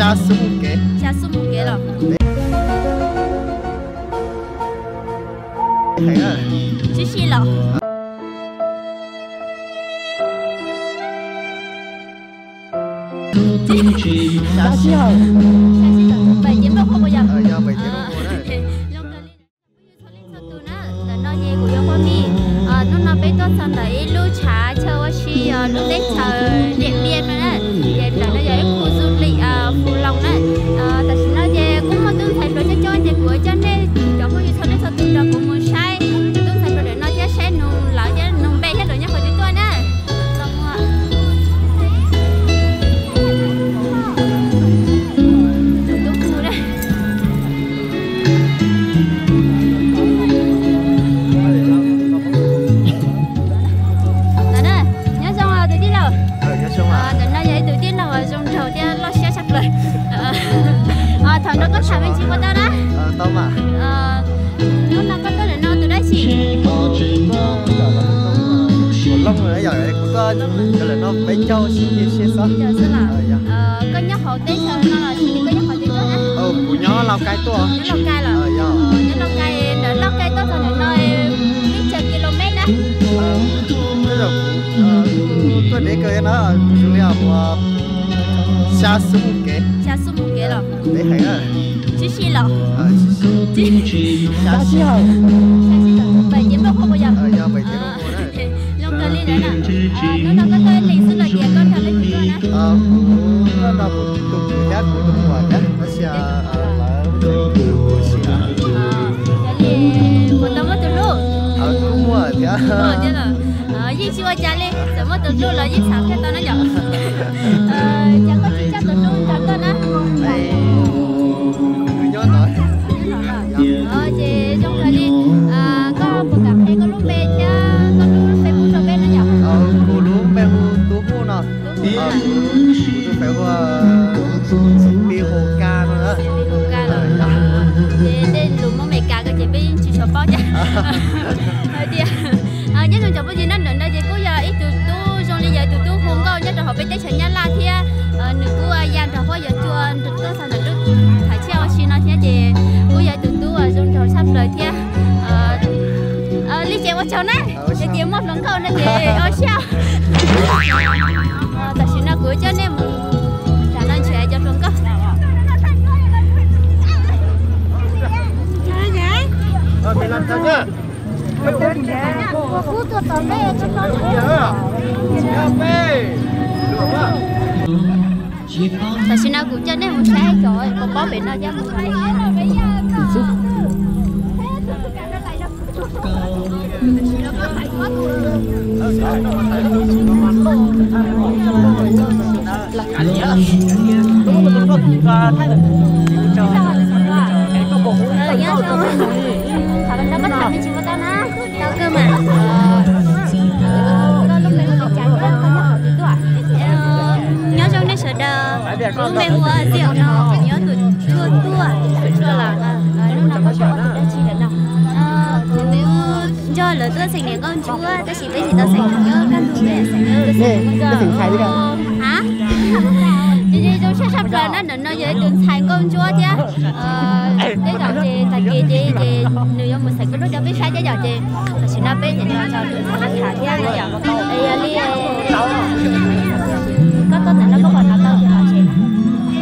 Xya xub mus kev los. Tib si los. Xya xib hawm. Xya xib hawm, peb caug peb puas yog? Yog peb caug peb puas na. Txhua leej txhua tus na, ntawm no ces kuv yuav poj niam. Hnub no peb tuaj txog ntawm ib lub tshav chaw ua si, lub teb chaws Diam Npiaj no na. Ces ntawm no yog ib khu du lịch Phú Lộc na. Tam sim no ces kuj muaj tub ntxhais hluas coob coob ces kuv coj nej cov phooj ywg txhua leej txhua tus nrog kuv mus saib tub ntxhais hluas ntawm no thiab saib nws lawv thiab nws npe thiab lawv nyob qhov twg tuaj na. Nyob zoo tus tij laug. Ntawm no yog ib tug tij laug zoo nraug thiab loj siab tshaj plaws. Thaum no koj tham me ntsis puas tau na? Hnub no koj tuaj ntawm no tus dab tsi? Kuv tuaj ntawm no peb caug xwb. Koj nyob hauv teb chaws no los sis koj nyob qhov twg tuaj na? Kuv nyob Lauj Kaib tuaj. Nyob Lauj Kaib los? Nyob Lauj Kaib, ntawm Lauj Kaib tuaj txog ntawm no peb caug kilomet na. Tuaj deb kawg na, zoo li xya xub mus kev. Xya xub mus kev los? Tib si los? Xya xib hawm. Peb caug peb puas yog? Yog peb caug peb puas na. Zoo kawg li ntawd na. Hnub no koj tuaj ib leeg xwb los tias koj nrog leej twg tuaj na? Kuv tuaj nrog kuv tus kwv thiab kuv tus muam thiab, tab sis lawv tus tus xiam. Yog li puas tau muaj tus hlub? Kuj muaj thiab. Yeej tsis ua cas li, txawm muaj tus hlub los yeej xav qhia tau na yom. Cas koj tsis coj tus hlub nrog koj na? Nyob no. Ces zoo kawg li, koj puas kam qhia koj lub npe thiab koj lub Facebook rau peb na yom? Kuv lub npe hu Tub Huj no. Kuv tus Facebook hu Pi Hu Ka no. Pi Hu Ka los? Ces tej lus Hmoob Amelikas ko ces peb yeej tsis tshua paub thiab. Hais tias nyob zoo cov phooj ywg na, ntawm no ces kuj yog ib tug tub zoo li yog ib tug tub hu nkauj nyob rau hauv peb teb chaws Nyab Laj thiab. Nws kuj ya nrog Huab Yuav Tsua tuaj txog ntawm lub thaj chaw ua si no thiab ces kuj yog ib tug tub zoo nraug tshaj plaws thiab. Li ces ua tsaug na, ces tias muaj hluas nkauj no ces ua siab. Tam sim no kuv coj nej mus, tam no ntshe cov hluas nkauj. Tam sim no kuv coj nej mus saib cov pov pob pem no thiab. Tau kawg mas. Koj lub npe hu li cas thiab koj nyob qhov twg tuaj? Nyob zoo nej sawv daws, kuv lub npe hu ua Diam no, kuv nyob Tuam Tshuaj tuaj, Tuam Tshuaj los. Hnub no koj tuaj ua tus dab tsi lawm no? Kuv nrog lawv tuaj xeem niam nkauj ntsuab tab sis peb tsis tau xeem, nyob kaj ntug peb xeem. Ces zoo siab tshaj plaws na, ntawm no yog ib tus ntxhais nkauj ntsuab thiab. Tej zaum ces tag kis ces ces nws yuav mus xeem koj lub rau peb saib thiab yom. Ces tam sim no peb ces nrog tus ntxhais no tham thiab no yom. Es yog li koj tuaj ntawm no koj puas hnov tau tias lom zem?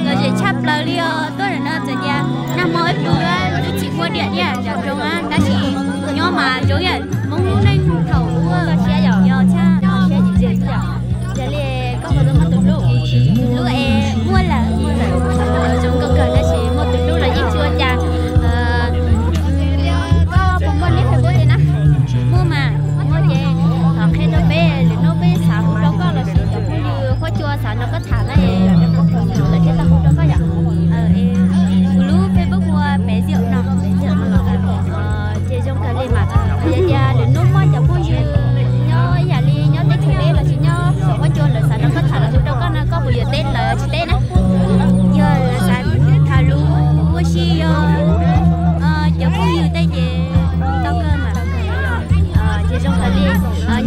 Lom zem tshaj plaws li os. Tuaj ntawm no txawm tias nag hmo ib pluag twb tsis muaj diam diam cov zoo tab sis nyob mas zoo yam Hmoob lub neej thaum ub siab yom, yog tshaj siab yom. Yog li koj puas tau muaj tus hlub? Tus hlub es muaj lawm, muaj lawm. Zoo nkauj kawg tab sis muaj tus hlub los yeej tsis ua cas. Koj puas muaj nick Facebook li na? Muaj mas, muaj ces thov qhia rau peb, lwm hnub peb xav hu rau koj los sis cov phooj ywg huab cua xav nrog koj tham na, lawv thiaj tau hu rau koj yom. Kuv lub Facebook hu ua Pev Diam no, Pev Diam no los. Ces zoo kawg li mas, yog tias lwm hnub muaj cov phooj ywg nyob ib yam li nyob teb chaws teb los sis nyob saum huab cua lawv xav nrog koj tham los hu rau koj no, koj puas yuav teb lawv tsis teb na? Yog lawv xav tham lus ua si, yog cov phooj ywg tej ces tau kawg mas. Ces zoo kawg li,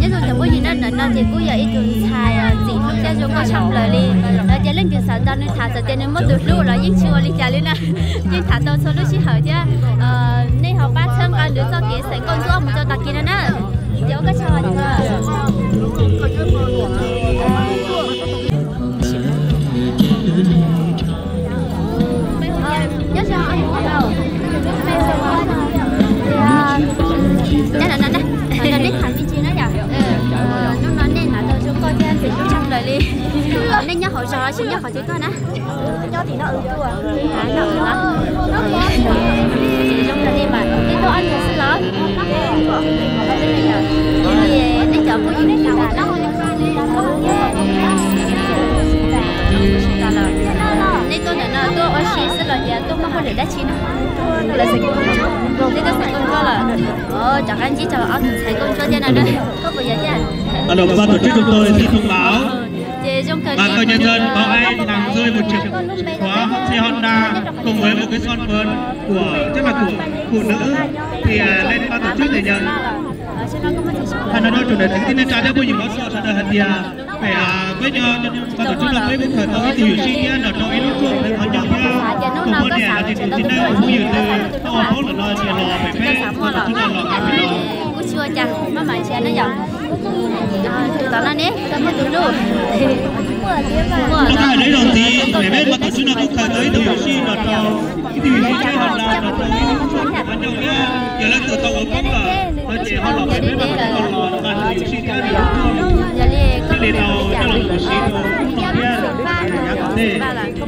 nyob zoo cov phooj ywg na, ntawm no ces kuj yog ib tug ntxhais ntxim hlub thiab zoo nkauj tshaj plaws li. Lawv tias leej twg Tau nws tham txawm tias nws muaj tus hlub los yeej tsis ua li cas li na, yeej tham tau txhua lub sij hawm thiab. Nej ho pab txhawb nqa nws txoj kev xeem nkauj ntsuab mus rau tag kis no na. Ces ua koj tsaug. Nyob zoo. Neb tham me ntsis na yom. Hnub no nej hnav tau zoo nkauj thiab ntxim hlub tshaj plaws li. Nej nyob hauv zos los sis nyob qhov twg tuaj na? Zoo kawg li mas nej tuaj ob tug xwb los? Nej cov phooj ywg, nej tuaj ntawm no tuaj ua si xwb los tias tuaj muaj hauj lwm dab tsi no? Nej tuaj xeem nkauj ntsuab los? Rov qab ntsib tau ob tug ntxhais nkauj ntsuab thiab no na. Koj puas yog thiab? Alo, ban tổ chức chúng tôi xin thông báo, ban công nhân dân có ai làm rơi một chiếc khóa xe Honda cùng với một cái son phấn của, chắc là của phụ nữ thì, à, lên ban tổ chức để nhận. Thành ra đó chủ đề tính tin tra theo bao nhiêu món so, sau đó hạt tiền. Peb nyob, koj tus tub no peb kuj khaws tau ib tug yuam sij thiab nrog rau ib lub rooj peb qhov ncauj thiab tus poj niam los tsis tus txiv neej tus phooj ywg twg tau ua poob lawm no ces los pem peb, koj tus tub no los qab pem no. Kuj tsis ua cas, maj mam nrhiav na yom. Tus tom no ne, koj muaj tus hlub? Koj hais deb zog ntxiv, pem peb koj tus tub no kuj khaws tau ib tug yuam sij nrog rau ib tug yuam sij thiab ho nrog rau ib lub rooj pem qhov ncauj thiab yog leej twg tau ua poob lawm no ces ho los pem peb koj tus tub no los nqa tus yuam sij thiab nrog rau ib lub rooj thiab li no coj los mus siv rau hnub no thiab rau yav tom ntej.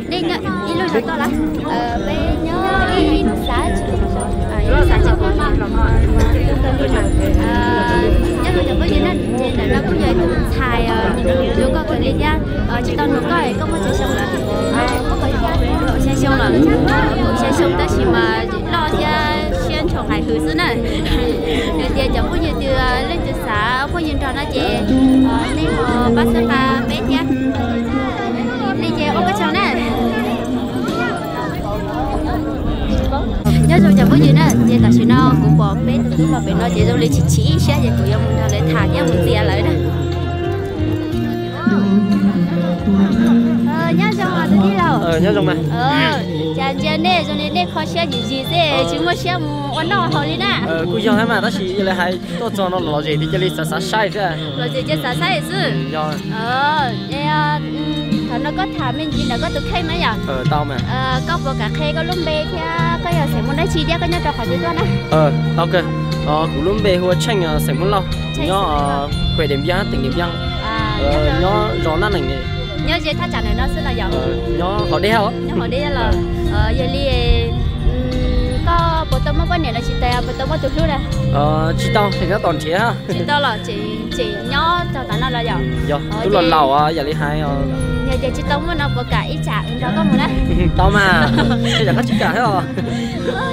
Nej nyob ib lub zos twg lawm? Peb nyob ib xav tsis, ib xav tsis pom. Nyob zoo cov phooj ywg na, ces ntawm no kuj yog ib tug ntxhais zoo nkauj kawg li thiab. Tsis tau nug koj es koj muaj tsawg xyoo lawm? Kaum xya xyoo lawm. Kaum xya xyoo tab sis mas loj thiab siab ntshaus nqaim hwv xwb na. Yog tias cov phooj ywg twg leej twg xav phooj ywg nrog no ces nej ho pab txhawb nqa peb thiab. Li ces ua koj tsaug na. Nyob zoo cov phooj ywg na, ces tam sim no kuv pom peb tus tub los pem no ces zoo li chim chim siab ces kuv yuav mus nrog lawv tham thiab mus ntxias lawv na. Nyob zoo os tus tij laug. Nyob zoo mas. Cas ntsia nej zoo li nej kho siab yim yim xwb tsis muaj siab mus ua noj haus li na. Kuj yog thiab mas tab sis yog li hais tuaj txog no los zem ces cia li xav xav saib xwb. Los zem cia xav saib xwb. Yog. Thaum no koj tham me ntsis ntawm koj tus kheej na yom? Tau mas. Koj puas kam qhia koj lub npe thiab koj yog xeem Hmoob dab tsi thiab koj nyob rau qhov twg tuaj na? Tau kawg. Kuv lub npe hu ua Tsheej, xeem Hmoob Lauj, nyob huyện Điện Biên, tỉnh Điện Biên. Nyob zos Nab Nees. Nyob ze thaj tsam ntawm no xwb los yog? Nyob hauv dej. Nyob hauv dej los. Yog li koj puas tau muaj poj niam los tsis tas, puas tau muaj tus hlub na? Tsis tau, tseem nyob tos nrhiav. Tsis tau los tseem nyob rau tav no los yog? Yog, twb los laus yam li hais. Yog ces tsis tau muaj no puas kam ib tsam nrog koj mus na? Tau mas, ntshe yam koj tsis kam thiab os.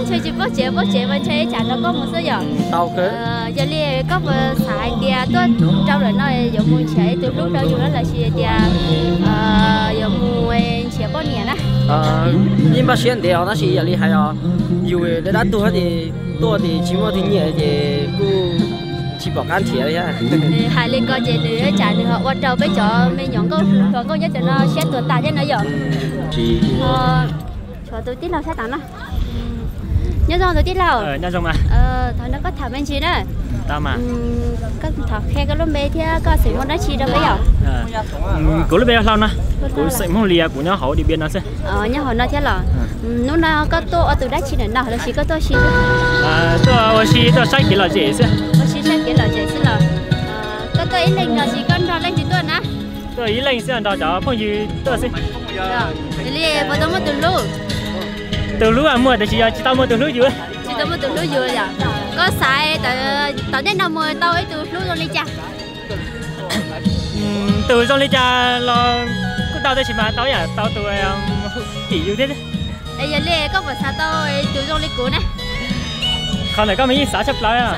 Ntshe tsis paub tsev paub tsev mas ntshe ib tsam nrog koj mus xwb yom? Tau kawg. Yog li koj puas xav hais tias tuaj rau lawm no yuav mus nrhiav ib tus hlub rau yus los sis tias yuav mus nrhiav poj niam na? Yeej npaj siab ntev os tab sis yam li hais os, yus dab dab tuag ces tuaj ces tsis muaj tus nyiam ces kuj tsis pom qab nrhiav li thiab. Hais li ko ces nws tsam nws ho ua rau peb cov me nyuam nkauj hluas nkauj nyob cov no siab tuag tas thiab no yom? Tshuav tus tij laug sab tom no. Nyob zoo tus tij laug. Nyob zoo mas. Thaum no koj tham me ntsis na. Koj thov qhia koj lub npe thiab koj xeem Hmoob dab tsi rau peb yom? Kuv lub npe hu Hlau no, kuv xeem Hmoob Lias, kuv nyob hauv Điện Biên no xwb. Nyob hauv no thiab los? Hnub no koj tuaj ua tus dab tsi ntawm no los sis koj tuaj ua si xwb? Tuaj ua si tuaj saib kev lom zem xwb. Ua si saib kev lom zem xwb los? Koj tuaj ib leeg los sis koj nrog leej twg tuaj na? Tuaj ib leeg xwb, nrog cov phooj ywg tuaj xwb. Li puas tau muaj tus hlub? Tus hlub muaj tab sis yog tsis tau muaj tus hlub yus. Tsis tau muaj tus hlub yus yom? Koj xav tom ntej no mus tau ib tug hlub zoo li cas? Tus zoo li cas los kuj tau tab sis mas tau yam tau tus kim yus thiab. Yog li koj puas xav tau tus zoo li kuv na? Qhov ntawm koj mas yeej xav tshaj plaws.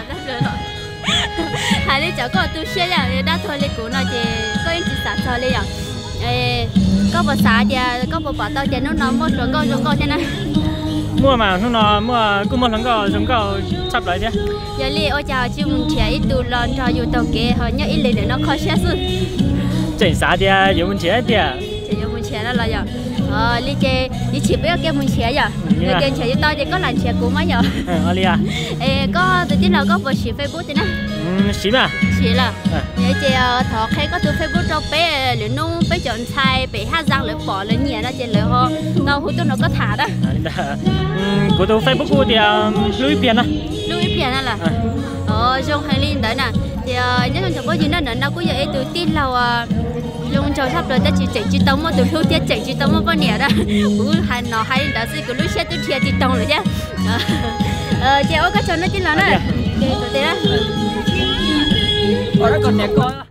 Hais li cov koj tu siab yam dab tuag li kuv no ces koj yeej tsis xav txog li yom? Koj puas xav tias koj puas pom tau tias hnub no muaj hluas nkauj zoo nkauj thiab na? Muaj mas, hnub no muaj, kuj muaj hluas nkauj zoo nkauj tshaj plaws thiab. Yog li ua cas tsis mus nrhiav ib tug los nrog yus taug kev ho nyob ib leeg ntawm no kho siab xwb? Tseem xav tias yuav mus nrhiav tiag. Tseem yuav mus nrhiav no los yom? Li ces ib chim peb ua ke mus nrhiav yom. Yog tias nrhiav tsis tau ces koj lam nrhiav kuv mas yom. Es koj tus tij laug koj puas siv Facebook tiag na? Siv mas. Siv lawm. Ces thov qhia koj tus Facebook rau peb, lwm hnub peb cov ntxhais pem Haj Zaas lawv pom lawv nyiam no ces lawv ho tau hu tuaj nrog koj tham na. Kuv tus Facebook kuj tias hlub ib pliag na. Hlub ib pliag na lawm. Zoo heev li ntawd na. Ces nyob zoo cov phooj ywg na, ntawm no kuj yog ib tus tij laug zoo nraug tshaj plaws tab sis tseem tsis tau muaj tus hlub thiab tseem tsis tau muaj poj niam na. Kuv hais no hais li ntawd xwb kuv lub siab twb dhia tsis tau lawm thiab. Ces ua koj tsaug nawb tij laug na. Ces tus tes